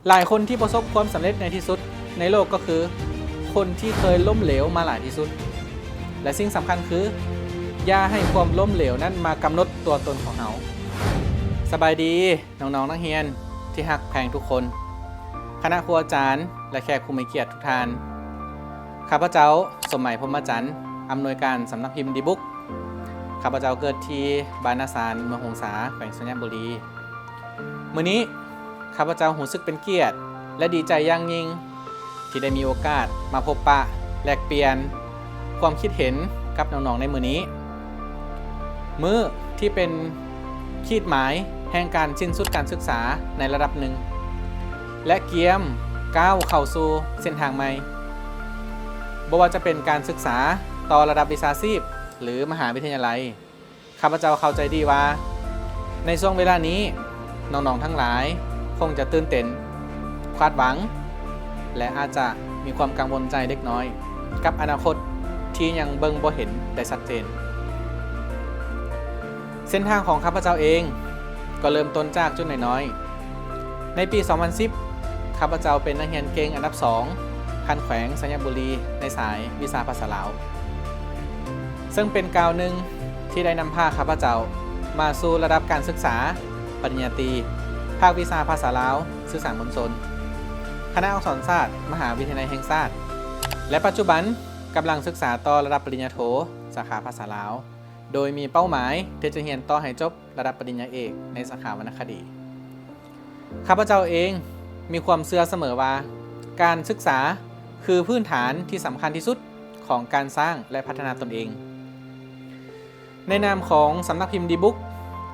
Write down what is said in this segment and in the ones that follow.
ຫຼາຍຄົນທີ່ປະສົບຄວາມສຳເລັດໃຫຍ່ທີ່ສຸດໃນໂລກກໍຄືຄົນທີ່ເຄີຍລົ້ມເຫຼວມາຫຼາຍທີ່ສຸດ ແລະ ສິ່ງສຳຄັນຄື ຢ່າໃຫ້ຄວາມລົ້ມເຫຼວນັ້ນມາກຳນົດຕົວຕົນຂອງເຮົາ. ສະບາຍດີ ນ້ອງໆນັກຮຽນທີ່ຮັກແພງທຸກຄົນ, ຄະນະຄູອາຈານ ແລະ ແຂກຜູ້ມີກຽດທຸກທ່ານ. ຂ້າພະເຈົ້າ ສົມໝາຍ ພົມມະຈັນ, ອຳນວຍການສຳນັກພິມດີບຸກ. ຂ້າພະເຈົ້າເກີດທີ່ບ້ານນາຊານ ເມືອງຫົງສາ, ແຂວງໄຊຍະບູລີ. ມື້ນີ້ ຂ້າພະເຈົ້າຮູ້ສຶກເປັນກຽດ ແລະ ດີໃຈຢ່າງຍິ່ງ ທີ່ໄດ້ມີໂອກາດມາພົບປະແລກປ່ຽນຄວາມຄິດເຫັນກັບນ້ອງໆໃນມື້ນີ້, ມື້ທີ່ເປັນຂີດໝາຍແຫ່ງການສິ້ນສຸດການສຶກສາໃນລະດັບໜຶ່ງ ແລະ ກຽມກ້າວເຂົ້າສູ່ເສັ້ນທາງໃໝ່, ບໍ່ວ່າຈະເປັນການສຶກສາຕໍ່ລະດັບວິຊາຊີບ ຫຼື ມະຫາວິທະຍາໄລ. ຂ້າພະເຈົ້າເຂົ້າໃຈດີວ່າ ໃນຊ່ວງເວລານີ້ ນ້ອງໆທັງຫຼາຍຄົງຈະຕື່ນເຕັ້ນ, ຄາດຫວັງ ແລະ ອາດຈະມີຄວາມກັງວົນໃຈເລັກນ້ອຍກັບອະນາຄົດທີ່ຍັງເບິ່ງບໍ່ເຫັນໄດ້ຊັດເຈນ. ເສັ້ນທາງຂອງຂ້າພະເຈົ້າເອງກໍເລີ່ມຕົ້ນຈາກຈຸດນ້ອຍໆ. ໃນປີສອງພັນສິບ ຂ້າພະເຈົ້າເປັນນັກຮຽນເກັ່ງອັນດັບສອງ ຂັ້ນແຂວງໄຊຍະບູລີ ໃນສາຍວິຊາພາສາລາວ, ເຊິ່ງເປັນກ້າວໜຶ່ງທີ່ໄດ້ນຳພາຂ້າພະເຈົ້າມາສູ່ລະດັບການສຶກສາປະລິນຍາຕີ ພາກວິຊາພາສາລາວ, ສື່ສານມວນຊົນ, ຄະນະອັກສອນສາດ ມະຫາວິທະຍາໄລແຫ່ງຊາດ ແລະ ປັດຈຸບັນກຳລັງສຶກສາຕໍ່ລະດັບປະລິນຍາໂທ ສາຂາພາສາລາວ, ໂດຍມີເປົ້າໝາຍທີ່ຈະຮຽນຕໍ່ໃຫ້ຈົບລະດັບປະລິນຍາເອກໃນສາຂາວັນນະຄະດີ. ຂ້າພະເຈົ້າເອງມີຄວາມເຊື່ອສະເໝີວ່າ ການສຶກສາຄືພື້ນຖານທີ່ສຳຄັນທີ່ສຸດຂອງການສ້າງ ແລະ ພັດທະນາຕົນເອງ. ໃນນາມຂອງສຳນັກພິມດີບຸກ,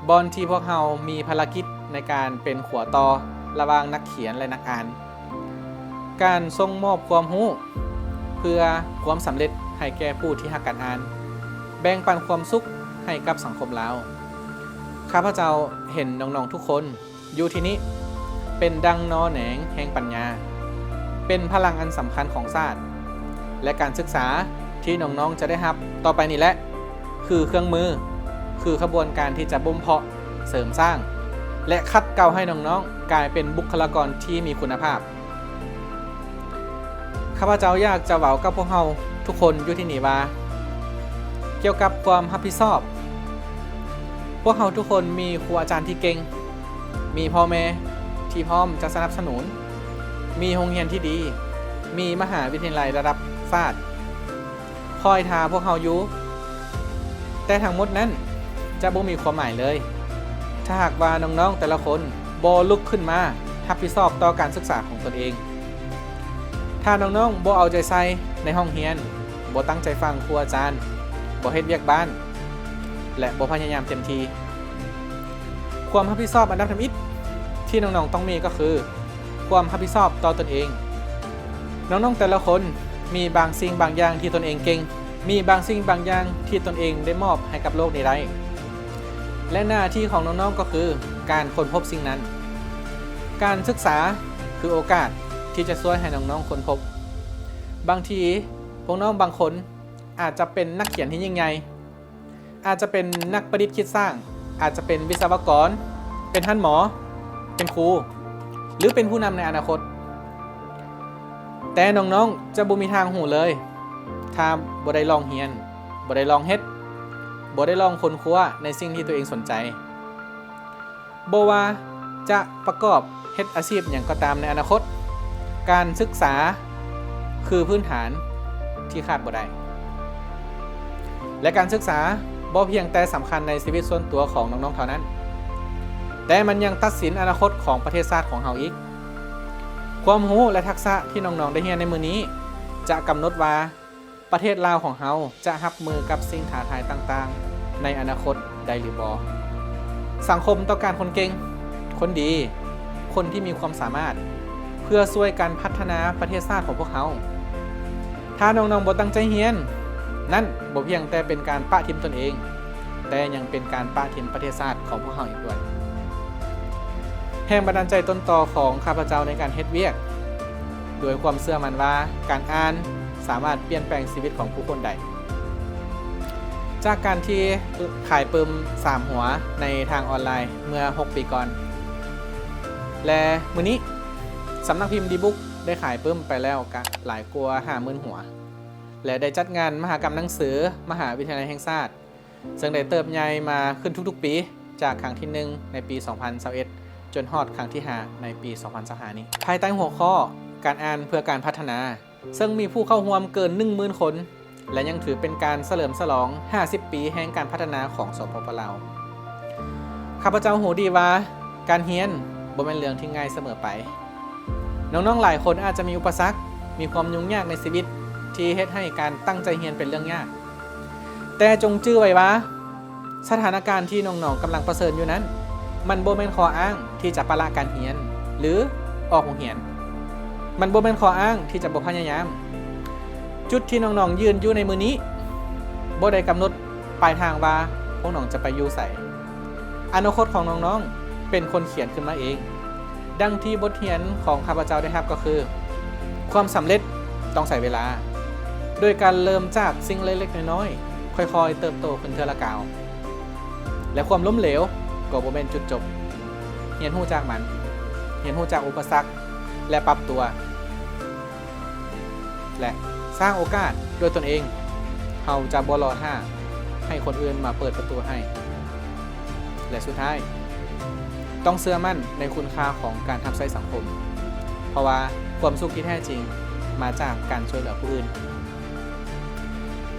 ບ່ອນທີ່ພວກເຮົາມີພາລະກິດໃນການເປັນຂົວຕໍ່ລະຫວ່າງນັກຂຽນ ແລະ ນັກອ່ານ, ການສົ່ງມອບຄວາມຮູ້ເພື່ອຄວາມສຳເລັດໃຫ້ແກ່ຜູ້ທີ່ຮັກການອ່ານ, ແບ່ງປັນຄວາມສຸກໃຫ້ກັບສັງຄົມລາວ. ຂ້າພະເຈົ້າເຫັນນ້ອງໆທຸກຄົນຢູ່ທີ່ນີ້ເປັນດັ່ງໜໍ່ແໜງແຫ່ງປັນຍາ, ເປັນພະລັງອັນສຳຄັນຂອງຊາດ ແລະ ການສຶກສາທີ່ນ້ອງໆຈະໄດ້ຮັບຕໍ່ໄປນີ້ແຫຼະ ຄືເຄື່ອງມື, ຄືຂະບວນການທີ່ຈະບົ່ມເພາະ, ເສີມສ້າງ ແລະ ຂັດເກົາໃຫ້ນ້ອງໆກາຍເປັນບຸກຄະລາກອນທີ່ມີຄຸນນະພາບ. ຂ້າພະເຈົ້າຢາກຈະເວົ້າກັບພວກເຮົາທຸກຄົນຢູ່ທີ່ນີ້ວ່າ ກ່ຽວກັບຄວາມຮັບຜິດຊອບ, ພວກເຮົາທຸກຄົນມີຄູອາຈານທີ່ເກັ່ງ, ມີພໍ່ແມ່ທີ່ພ້ອມຈະສະໜັບສະໜູນ, ມີໂຮງຮຽນທີ່ດີ, ມີມະຫາວິທະຍາໄລລະດັບຊາດ ຄອຍຖ້າພວກເຮົາຢູ່. ແຕ່ທັງໝົດນັ້ນຈະບໍ່ມີຄວາມໝາຍເລີຍ ຖ້າຫາກວ່ານ້ອງໆແຕ່ລະຄົນບໍ່ລຸກຂຶ້ນມາຮັບຜິດຊອບຕໍ່ການສຶກສາຂອງຕົນເອງ. ຖ້ານ້ອງໆບໍ່ເອົາໃຈໃສ່ໃນຫ້ອງຮຽນ, ບໍ່ຕັ້ງໃຈຟັງຄູອາຈານ, ບໍ່ເຮັດວຽກບ້ານ ແລະ ບໍ່ພະຍາຍາມເຕັມທີ່, ຄວາມຮັບຜິດຊອບອັນດັບທຳອິດທີ່ນ້ອງໆຕ້ອງມີກໍຄື ຄວາມຮັບຜິດຊອບຕໍ່ຕົນເອງ. ນ້ອງໆແຕ່ລະຄົນມີບາງສິ່ງບາງຢ່າງທີ່ຕົນເອງເກັ່ງ, ມີບາງສິ່ງບາງຢ່າງທີ່ຕົນເອງໄດ້ມອບໃຫ້ກັບໂລກນີ້ໄດ້ ແລະ ໜ້າທີ່ຂອງນ້ອງໆກໍຄືການຄົ້ນພົບສິ່ງນັ້ນ. ການສຶກສາຄືໂອກາດທີ່ຈະຊ່ວຍໃຫ້ນ້ອງໆຄົ້ນພົບ. ບາງທີພວກນ້ອງບາງຄົນອາດຈະເປັນນັກຂຽນທີ່ຍິ່ງໃຫຍ່, ອາດຈະເປັນນັກປະດິດຄິດສ້າງ, ອາດຈະເປັນວິສະວະກອນ, ເປັນທ່ານໝໍ, ເປັນຄູ ຫຼື ເປັນຜູ້ນຳໃນອະນາຄົດ. ແຕ່ນ້ອງໆຈະບໍ່ມີທາງຮູ້ເລີຍ ຖ້າບໍ່ໄດ້ລອງຮຽນ, ບໍ່ໄດ້ລອງເຮັດ, ບໍ່ໄດ້ລອງຄົ້ນຄວ້າໃນສິ່ງທີ່ຕົວເອງສົນໃຈ. ບໍ່ວ່າຈະປະກອບເຮັດອາຊີບຫຍັງກໍຕາມໃນອະນາຄົດ, ການສຶກສາຄືພື້ນຖານທີ່ຂາດບໍ່ໄດ້. ແລະ ການສຶກສາບໍ່ພຽງແຕ່ສຳຄັນໃນຊີວິດສ່ວນຕົວຂອງນ້ອງໆເທົ່ານັ້ນ, ແຕ່ມັນຍັງຕັດສິນອະນາຄົດຂອງປະເທດຊາດຂອງເຮົາອີກ. ຄວາມຮູ້ ແລະ ທັກສະທີ່ນ້ອງໆໄດ້ຮຽນໃນມື້ນີ້ ຈະກຳນົດວ່າ ປະເທດລາວຂອງເຮົາຈະຮັບມືກັບສິ່ງທ້າທາຍຕ່າງໆໃນອະນາຄົດໄດ້ຫຼືບໍ່? ສັງຄົມຕ້ອງການຄົນເກັ່ງ, ຄົນດີ, ຄົນທີ່ມີຄວາມສາມາດ ເພື່ອຊ່ວຍກັນພັດທະນາປະເທດຊາດຂອງພວກເຮົາ. ຖ້ານ້ອງໆບໍ່ຕັ້ງໃຈຮຽນ, ນັ້ນບໍ່ພຽງແຕ່ເປັນການປະຖິ້ມຕົນເອງ, ແຕ່ຍັງເປັນການປະຖິ້ມປະເທດຊາດຂອງພວກເຮົາອີກດ້ວຍ. ແຮງບັນດານໃຈຕົ້ນຕໍຂອງຂ້າພະເຈົ້າໃນການເຮັດວຽກ ດ້ວຍຄວາມເຊື່ອໝັ້ນວ່າການອ່ານສາມາດປ່ຽນແປງຊີວິດຂອງຜູ້ຄົນໄດ້. ຈາກການທີ່ຂາຍປຶ້ມສາມຫົວໃນທາງອອນລາຍເມື່ອຫົກປີກ່ອນ ແລະ ມື້ນີ້ ສຳນັກພິມດີບຸກໄດ້ຂາຍປຶ້ມໄປແລ້ວກະຫຼາຍກວ່າຫ້າໝື່ນຫົວ ແລະ ໄດ້ຈັດງານມະຫະກຳໜັງສືມະຫາວິທະຍາໄລແຫ່ງຊາດ ເຊິ່ງໄດ້ເຕີບໃຫຍ່ມາຂຶ້ນທຸກໆປີ ຈາກຄັ້ງທີໜຶ່ງໃນປີສອງພັນຊາວເອັດ ຈົນຮອດຄັ້ງທີຫ້າໃນປີສອງພັນຊາວຫ້ານີ້ ພາຍໃຕ້ຫົວຂໍ້ ການອ່ານເພື່ອການພັດທະນາ ເຊິ່ງມີຜູ້ເຂົ້າຮ່ວມເກີນໜຶ່ງໝື່ນຄົນ ແລະ ຍັງຖືເປັນການສະເຫຼີມສະຫຼອງຫ້າສິບປີແຫ່ງການພັດທະນາຂອງ ສປປ ລາວ. ຂ້າພະເຈົ້າຮູ້ດີວ່າການຮຽນບໍ່ແມ່ນເລື່ອງທີ່ງ່າຍສະເໝີໄປ. ນ້ອງໆຫຼາຍຄົນອາດຈະມີອຸປະສັກ, ມີຄວາມຫຍຸ້ງຍາກໃນຊີວິດທີ່ເຮັດໃຫ້ການຕັ້ງໃຈຮຽນເປັນເລື່ອງຍາກ. ແຕ່ຈົ່ງຈື່ໄວ້ວ່າ ສະຖານະການທີ່ນ້ອງໆກຳລັງປະເຊີນຢູ່ນັ້ນ ມັນບໍ່ແມ່ນຂໍ້ອ້າງທີ່ຈະປະລະການຮຽນ ຫຼື ອອກໂຮງຮຽນ. ມັນບໍ່ແມ່ນຂໍ້ອ້າງທີ່ຈະບໍ່ພະຍາຍາມ. ຈຸດທີ່ນ້ອງໆຢືນຢູ່ໃນມື້ນີ້ ບໍ່ໄດ້ກຳນົດປາຍທາງວ່າພວກນ້ອງຈະໄປຢູ່ໃສ. ອະນາຄົດຂອງນ້ອງໆເປັນຄົນຂຽນຂຶ້ນມາເອງ. ດັ່ງທີ່ບົດຮຽນຂອງຂ້າພະເຈົ້າໄດ້ຮັບກໍຄື ຄວາມສຳເລັດຕ້ອງໃຊ້ເວລາ, ໂດຍການເລີ່ມຈາກສິ່ງເລັກໆນ້ອຍໆ, ຄ່ອຍໆເຕີບໂຕຂຶ້ນເທື່ອລະກ້າວ. ແລະ ຄວາມລົ້ມເຫຼວກໍບໍ່ແມ່ນຈຸດຈົບ. ຮຽນຮູ້ຈາກມັນ, ຮຽນຮູ້ຈາກອຸປະສັກ ແລະ ປັບຕົວ. ແລະ ສ້າງໂອກາດດ້ວຍຕົນເອງ. ເຮົາຈະບໍ່ລໍຖ້າໃຫ້ຄົນອື່ນມາເປີດປະຕູໃຫ້. ແລະ ສຸດທ້າຍ, ຕ້ອງເຊື່ອໝັ້ນໃນຄຸນຄ່າຂອງການຮັບໃຊ້ສັງຄົມ, ເພາະວ່າຄວາມສຸກທີ່ແທ້ຈິງມາຈາກການຊ່ວຍເຫຼືອຜູ້ອື່ນ.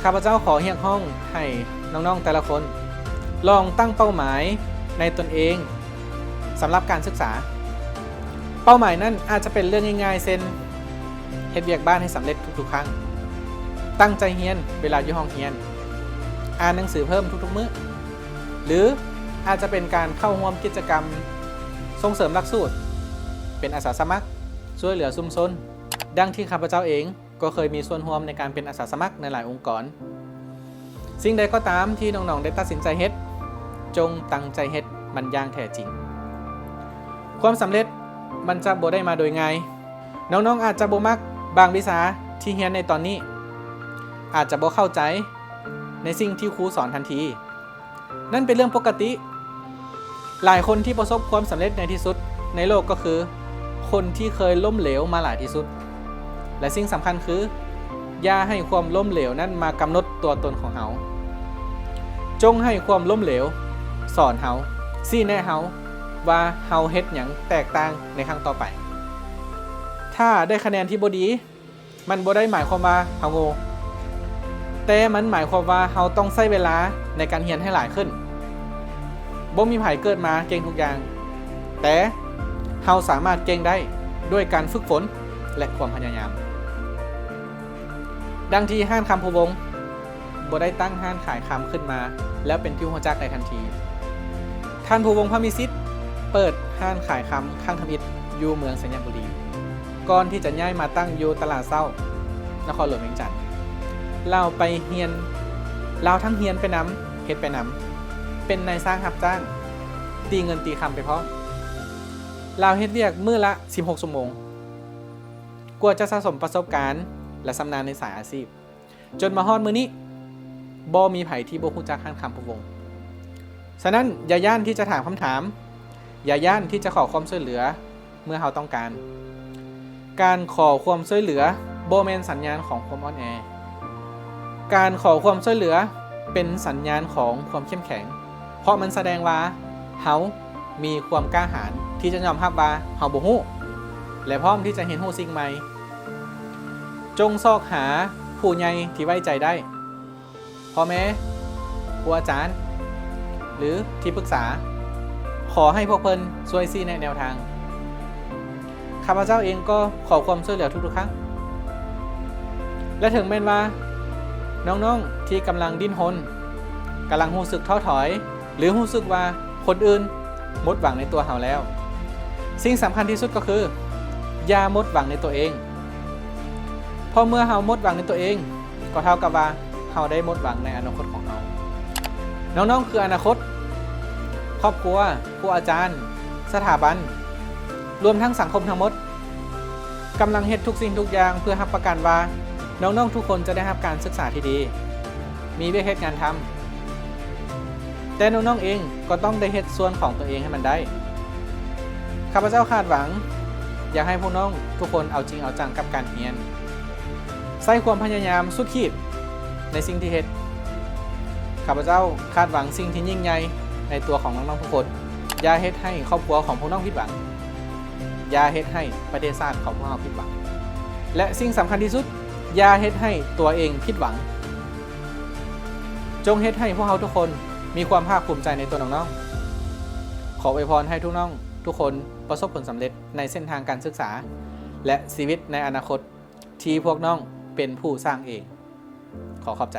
ຂ້າພະເຈົ້າຂໍຮຽກຮ້ອງໃຫ້ນ້ອງໆແຕ່ລະຄົນ ລອງຕັ້ງເປົ້າໝາຍໃນຕົນເອງ ສຳລັບການສຶກສາ. ເປົ້າໝາຍນັ້ນອາດຈະເປັນເລື່ອງງ່າຍໆ ເຊັ່ນ ເຮັດວຽກບ້ານໃຫ້ສຳເລັດທຸກໆຄັ້ງ, ຕັ້ງໃຈຮຽນເວລາຢູ່ຫ້ອງຮຽນ, ອ່ານໜັງສືເພີ່ມທຸກໆມື້ ຫຼື ອາດຈະເປັນການເຂົ້າຮ່ວມກິດຈະກຳສົ່ງເສີມຫຼັກສູດ, ເປັນອາສາສະໝັກ, ຊ່ວຍເຫຼືອຊຸມຊົນ, ດັ່ງທີ່ຂ້າພະເຈົ້າເອງ ກໍເຄີຍມີສ່ວນຮ່ວມໃນການເປັນອາສາສະໝັກໃນຫຼາຍອົງກອນ. ສິ່ງໃດກໍຕາມທີ່ນ້ອງໆໄດ້ຕັດສິນໃຈເຮັດ, ຈົ່ງຕັ້ງໃຈເຮັດມັນຢ່າງແທ້ຈິງ. ຄວາມສຳເລັດມັນຈະບໍ່ໄດ້ມາໂດຍງ່າຍ. ນ້ອງໆອາດຈະບໍ່ມັກບາງວິຊາທີ່ຮຽນໃນຕອນນີ້, ອາດຈະບໍ່ເຂົ້າໃຈໃນສິ່ງທີ່ຄູສອນທັນທີ. ນັ້ນເປັນເລື່ອງປົກກະຕິ. ຫຼາຍຄົນທີ່ປະສົບຄວາມສຳເລັດໃນທີ່ສຸດໃນໂລກກໍຄືຄົນທີ່ເຄີຍລົ້ມເຫຼວມາຫຼາຍທີ່ສຸດ. ແລະ ສິ່ງສຳຄັນຄື ຢ່າໃຫ້ຄວາມລົ້ມເຫຼວນັ້ນມາກຳນົດຕົວຕົນຂອງເຮົາ. ຈົ່ງໃຫ້ຄວາມລົ້ມເຫຼວສອນເຮົາ, ຊີ້ແນະເຮົາວ່າເຮົາເຮັດຫຍັງແຕກຕ່າງໃນຄັ້ງຕໍ່ໄປ. ຖ້າໄດ້ຄະແນນທີ່ບໍ່ດີ, ມັນບໍ່ໄດ້ໝາຍຄວາມວ່າເຮົາໂງ່, ແຕ່ມັນໝາຍຄວາມວ່າເຮົາຕ້ອງໃຊ້ເວລາໃນການຮຽນໃຫ້ຫຼາຍຂຶ້ນ. ບໍ່ມີໃຜເກີດມາເກັ່ງທຸກຢ່າງ, ແຕ່ເຮົາສາມາດເກັ່ງໄດ້ດ້ວຍການຝຶກຝົນ ແລະ ຄວາມພະຍາຍາມ. ດັ່ງທີ່ຮ້ານຄຳພູວົງ ບໍ່ໄດ້ຕັ້ງຮ້ານຂາຍຄຳຂຶ້ນມາແລ້ວເປັນທີ່ຮູ້ຈັກໄດ້ທັນທີ. ທ່ານ ພູວົງ ພະມີສິດ ເປີດຮ້ານຂາຍຄຳຄັ້ງທຳອິດຢູ່ເມືອງໄຊຍະບູລີ ກ່ອນທີ່ຈະຍ້າຍມາຕັ້ງຢູ່ຕະຫຼາດເຊົ້ານະຄອນຫຼວງວຽງຈັນ. ລາວໄປຮຽນ, ລາວທັງຮຽນໄປນຳ, ເຮັດໄປນຳ, ເປັນນາຍຊ່າງຮັບຈ້າງ, ຕີເງິນຕີຄຳໄປພ້ອມ. ລາວເຮັດວຽກມື້ລະສິບຫົກຊົ່ວໂມງ ກວ່າຈະສະສົມປະສົບການ ແລະ ຊຳນານໃນສາຍອາຊີບ. ຈົນມາຮອດມື້ນີ້ ບໍ່ມີໃຜທີ່ບໍ່ຮູ້ຈັກຮ້ານຄຳພູວົງ. ສະນັ້ນ, ຢ່າຢ້ານທີ່ຈະຖາມຄຳຖາມ, ຢ່າຢ້ານທີ່ຈະຂໍຄວາມຊ່ວຍເຫຼືອເມື່ອເຮົາຕ້ອງການ. ການຂໍຄວາມຊ່ວຍເຫຼືອບໍ່ແມ່ນສັນຍານຂອງຄວາມອ່ອນແອ. ການຂໍຄວາມຊ່ວຍເຫຼືອເປັນສັນຍານຂອງຄວາມເຂັ້ມແຂງ, ເພາະມັນສະແດງວ່າເຮົາມີຄວາມກ້າຫານທີ່ຈະຍອມຮັບວ່າເຮົາບໍ່ຮູ້ ແລະ ພ້ອມທີ່ຈະຮຽນຮູ້ສິ່ງໃໝ່. ຈົ່ງຊອກຫາຜູ້ໃຫຍ່ທີ່ໄວ້ໃຈໄດ້, ພໍ່ແມ່, ຄູອາຈານ ຫຼື ທີ່ປຶກສາ. ຂໍໃຫ້ພວກເພິ່ນຊ່ວຍຊີ້ແນະແນວທາງ. ຂ້າພະເຈົ້າເອງກໍຂໍຄວາມຊ່ວຍເຫຼືອທຸກໆຄັ້ງ. ແລະ ເຖິງແມ່ນວ່ານ້ອງໆທີ່ກຳລັງດີ້ນຮົນ, ກຳລັງຮູ້ສຶກທໍ້ຖອຍ, ຫຼື ຮູ້ສຶກວ່າຄົນອື່ນໝົດຫວັງໃນຕົວເຮົາແລ້ວ, ສິ່ງສຳຄັນທີ່ສຸດກໍຄື ຢ່າໝົດຫວັງໃນຕົວເອງ. ເພາະເມື່ອເຮົາໝົດຫວັງໃນຕົວເອງ, ກໍເທົ່າກັບວ່າເຮົາໄດ້ໝົດຫວັງໃນອະນາຄົດຂອງເຮົາ. ນ້ອງໆຄືອະນາຄົດ, ຄອບຄົວ, ຄູອາຈານ, ສະຖາບັນ, ລວມທັງສັງຄົມທັງໝົດ ກຳລັງເຮັດທຸກສິ່ງທຸກຢ່າງເພື່ອຮັບປະກັນວ່ານ້ອງໆທຸກຄົນຈະໄດ້ຮັບການສຶກສາທີ່ດີ, ມີວຽກເຮັດງານທຳ. ແຕ່ນ້ອງໆເອງກໍຕ້ອງໄດ້ເຮັດສ່ວນຂອງຕົວເອງໃຫ້ມັນໄດ້. ຂ້າພະເຈົ້າຄາດຫວັງ ຢາກໃຫ້ພວກນ້ອງທຸກຄົນເອົາຈິງເອົາຈັງກັບການຮຽນ, ໃຊ້ຄວາມພະຍາຍາມສຸດຂີດໃນສິ່ງທີ່ເຮັດ. ຂ້າພະເຈົ້າຄາດຫວັງສິ່ງທີ່ຍິ່ງໃຫຍ່ໃນຕົວຂອງນ້ອງໆທຸກຄົນ. ຢ່າເຮັດໃຫ້ຄອບຄົວຂອງພວກນ້ອງຜິດຫວັງ. ຢ່າເຮັດໃຫ້ປະເທດຊາດຂອງພວກເຮົາຜິດຫວັງ. ແລະ ສິ່ງສຳຄັນທີ່ສຸດ, ຢ່າເຮັດໃຫ້ຕົວເອງຜິດຫວັງ. ຈົ່ງເຮັດໃຫ້ພວກເຮົາທຸກຄົນມີຄວາມພາກພູມໃຈໃນຕົວນ້ອງໆ. ຂໍອວຍພອນໃຫ້ທຸກນ້ອງທຸກຄົນປະສົບຜົນສຳເລັດໃນເສັ້ນທາງການສຶກສາ ແລະ ຊີວິດໃນອະນາຄົດທີ່ພວກນ້ອງເປັນຜູ້ສ້າງເອງ. ຂໍຂອບໃຈ.